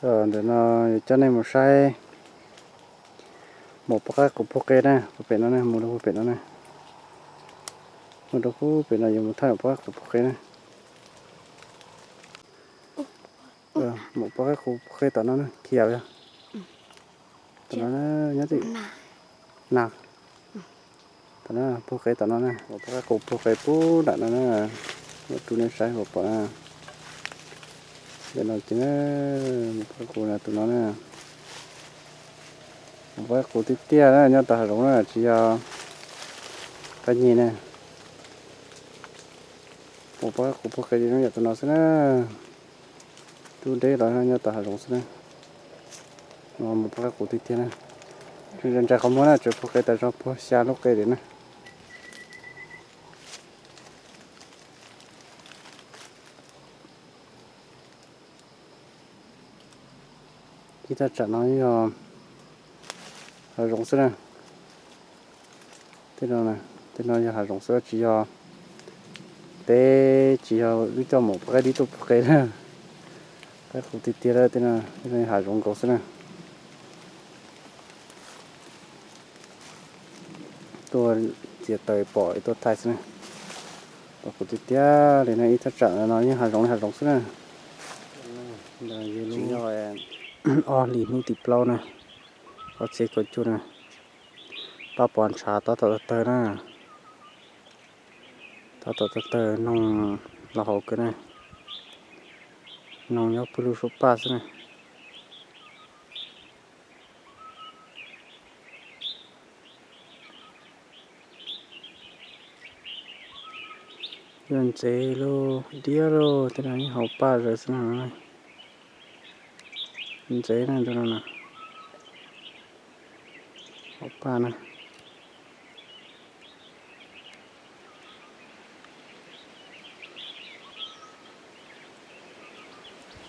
Ntawm no yuav coj nej mus saib maum poj qaib qus puag qe na, puag pem no na, mus rau puag pem no na. Mus rau puag pem no yuav mus thaij maum poj qaib qus puag qe na. Maum poj qaib qus puag qe tom no na, khiav yog. Tom no nyob tim na. Tom no puag qe tom no na, maum poj qaib qus puag qe puag nram no na. Ua rau nej saib kom pom na. Ntawm no ces na, maum poj qaib qus tus no na. Maum poj qaib qus tiag tiag na, nyob tom hav zoov na, tsis yog kab nyeg na. Maum poj qaib qus puag qe no yog tus no xwb na. Tub deb los nyob tom hav zoov xwb na. Maum poj qaib qus tiag tiag na. Ntsia qhov muag na, tseem puag qe tas zog puag xya lub qe li na. Ib thaj tsam no yog hav zoov xwb na. Tej no, tej no yog hav zoov xwb, tsis yog teb, tsis yog wb coj maum poj qaib dib tuaj puag qe na. Qaib qus tiag tiag, tej no hav zoov nkaus xwb na. Tuaj txiav taws pom tuaj thaij xwb na. Qaib qus tiag tiag li na, ib thaj tsam no yeej hav zoov li hav zoov xwb na. Ob hlis hnub tim plaub na, ob txhiab kaum cuaj na. Paj pos ntshav tab tom tawg tawg na. Tab tom tawg tawg, noog los haus kawg na. Noog nyob pawg lug suab paj xwb na. Yog ntxev lauj, diab lauj, tej no yeej haus paj zawv xwb na. Ntxev na, tus no na, haus paj na.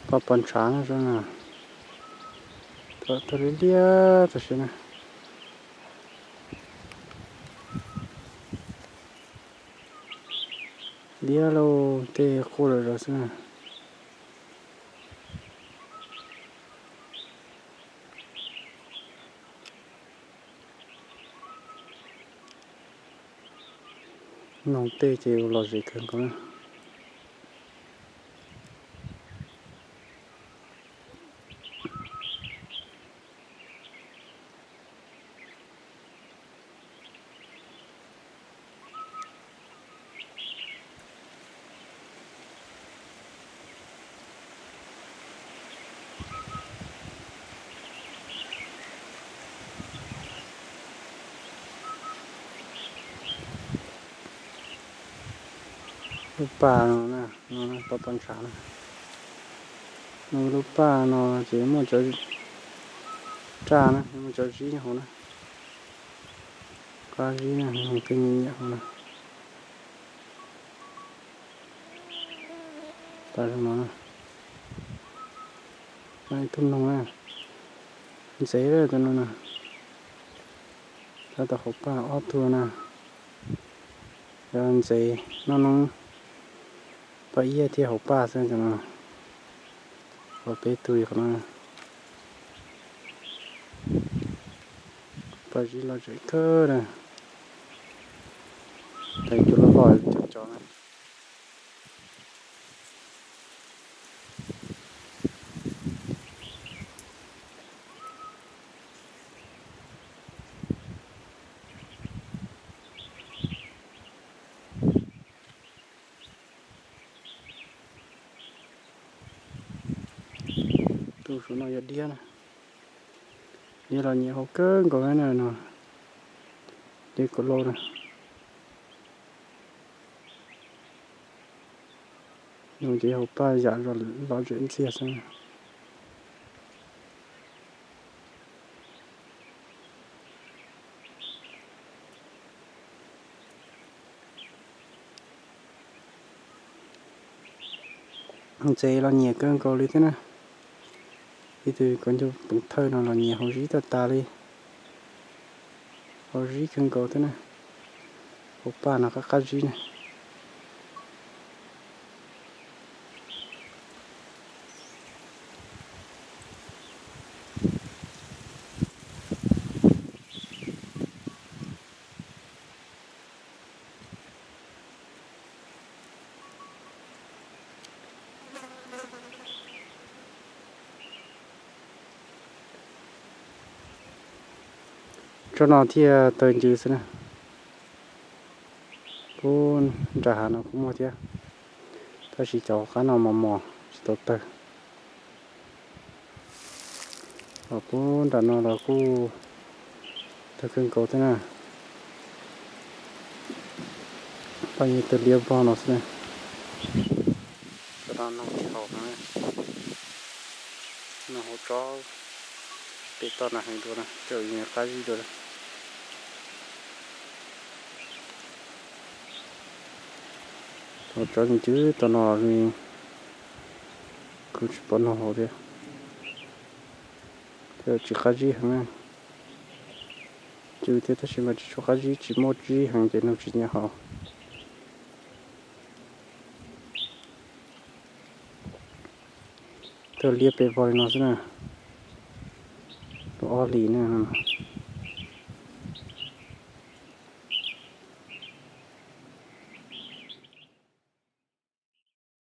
Paj pos ntshav na, tawg liab liab tam sim na. Diab lauj, tej quaj zom zaws xwb na. Noog tej ces lom zem kawg nkaus na. Lub paj no na, paj pos ntshav na. Lub paj no ces muaj cov raj na, muaj cov zib nyob hauv na. Qab zib na, tej nyiam nyiam hauv na. Tas no, ib tug noog na, ntxev lawm tus no na. Tab tom haus paj ob tug na. Yog ntxev noj noob paj iab thiab haus paj xwb tus no. Haus peb tug qhov no. Paj zib lom zem kawg na. Cov loj loj cov cov na. Tus saum no yog diab na. Diab los nyiam haus kawg nkaus na no. Diab kaum lauj na. Nws ces haus paj yam lom zem ntxiag xwb. Ntxev los nyiam kawg nkaus li thiab na. Ib tug koj ncauj peev thawj no los nyiam haus zib tag tas li. Haus zib kawg nkaus thiab na. Haus paj no qab qab zib na. Tsob no thiaj tawg ncw xwb na. Pub nram hav no kuj muaj thiab, tab sis cov qab no mos mos tsis tau tawg. Los pub nram no los kuj tawg kawg nkaus thiab na. Paj yeej tawg liab vog no xwb na. Cov no noog tsis haus heev, noog hauv tsob pem toj no heev dua na, coj qab zib dua. Hauv tsob ncw tom no kuj tsis pom noog haus thiab, thiab tsis qab zib heev na. Ncw thiab tab sis mas tsis tshua qab zib, tsis muaj zib heev ces noog tsis nyiam haus. Tawg liab pes vog li no xwb na. Lub ob hlis na.